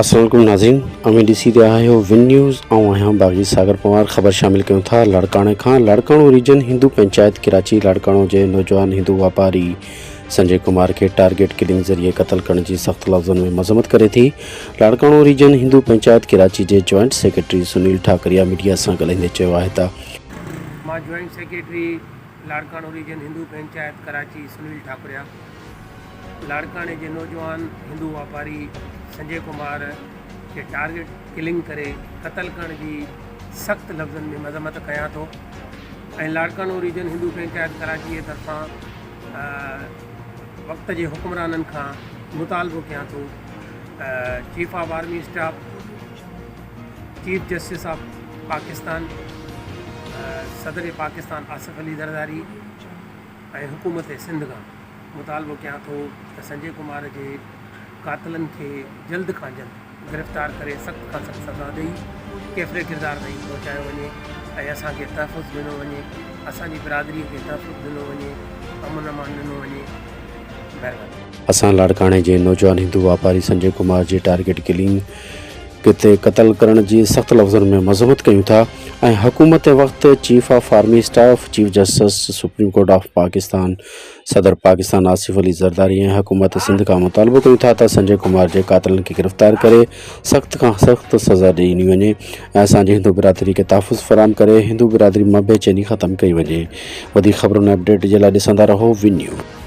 السلام عليڪم ناظرين اوهين ڏسي رهيا آهيو ون نيوز آئون آهيان باغي ساگر پنوار خبر شامل ڪيون ٿا لاڙڪاڻي کان لاڙڪاڻو ريجن هندو پنچائت ڪراچي لاڙڪاڻو جي نوجوان هندو واپاري سنجي ڪمار کي ٽارگيٽ ڪلنگ ذريعي قتل ڪرڻ جي سخت لفظن ۾ مذمت ڪري ٿي لاڙڪاڻو ريجن هندو پنچائت ڪراچي جي joint secretary Sunil Thakuria media سان ڳالهائيندي چيو آهي ته مان joint secretary Larkana region Hindu panchayat Karachi Sunil Thakuria لاڙڪاڻي جي نوجوان هندو واپاري سنجي ڪمار کي ٽارگيٽ ڪلنگ ڪري قتل ڪرڻ جي سخت لفظن ۾ مذمت ڪيان ٿو ۽ لاڙڪاڻو ريجن هندو پنچائت ڪراچي جي طرفان وقت جي حڪمرانن کان مطالبو ڪيان ٿو chief of army staff chief justice of Pakistan صدر پاڪستان آصف علي زرداري ۽ حڪومت سنڌ کان مطالبو ڪيان ٿو ته سنجي ڪمار جي قاتلن کي جلد کان جلد گرفتار ڪري سخت کان سخت سزا ڏئي ڪيفر ڪردار تائين پهچايو وڃي ۽ اسان کي تحفظ ڏنو وڃي اسان جي برادري کي تحفظ ڏنو وڃي امن امان ڏنو وڃي مهرباني. اسان لاڙڪاڻي جي نوجوان هندو واپاري سنجي ڪمار جي ٽارگيٽ ڪلنگ تي قتل ڪرڻ جي سخت لفظن ۾ مذمت ڪيون ٿا ۽ حڪومت وقت chief of army staff, chief justice supreme court of Pakistan, صدر پاڪستان آصف علي زرداري ۽ حڪومت سنڌ کان مطالبو ڪيون ٿا ته سنجي ڪمار جي قاتلن کي گرفتار ڪري سخت کان سخت سزا ڏني وڃي ۽ اسان جي هندو برادري کي تحفظ فراهم ڪري هندو برادري مان بيچيني ختم ڪئي وڃي وڌيڪ خبرن ۽ اپڊيٽ جي لاء ڏسندا رهو ون نيوز.